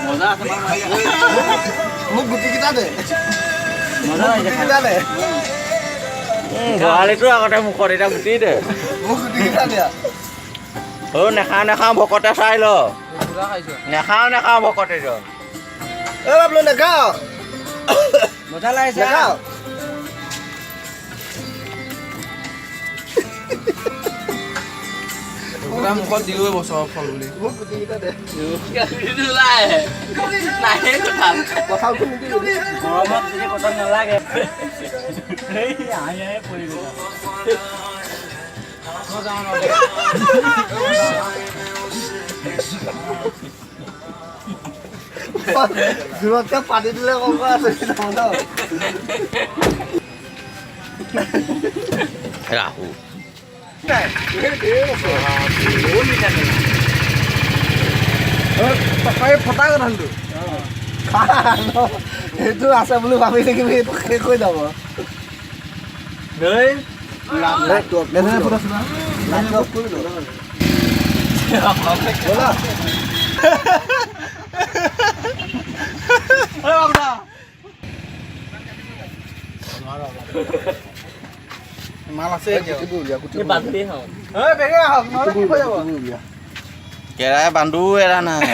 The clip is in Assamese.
মজা আছে। মোক গুটিকেইটা দে। মজা। মোক গুটিকেইটা দে। বহালিটো আগতে মুখত, এতিয়া গুটি দে। মোক গুটিকেইটা দিয়া। অ, নাখাওঁ নাখাওঁ ভকতে, চাই ল। নাখাওঁ নাখাওঁ ভকতে জন। এ বাবলু, নাখাওঁ। মজা লাগিছে। নাখাওঁ। মুখত দিলোৱে বছৰৰ ফল বুলি। মোক গুটিকেইটা দে। নাহে কঁঠাল। কঁঠালটো নিদিবি। গৰমত যদি কঁঠাল নালাগে, এই হাঁহি হাঁহি পৰি গ'ল। জোৰতকে পানী দিলে কম আছে ন। ৰাহু। ফটা কঁঠালটো সেইটো আছে বুলি ভাবি থাকিবি, সেইটো শেষ হৈ যাব। লাইটটো অফ কৰি ল। লাইটটো অফ কৰি ল। ব'লা। মাল আছে। এই গুটিবোৰ উলিয়া, গুটিবোৰ উলিয়া। বান্ধি খাওঁ। গুটিবোৰ উলিয়া, গুটিবোৰ উলিয়া। কেৰাই বান্ধো এৰা নাই।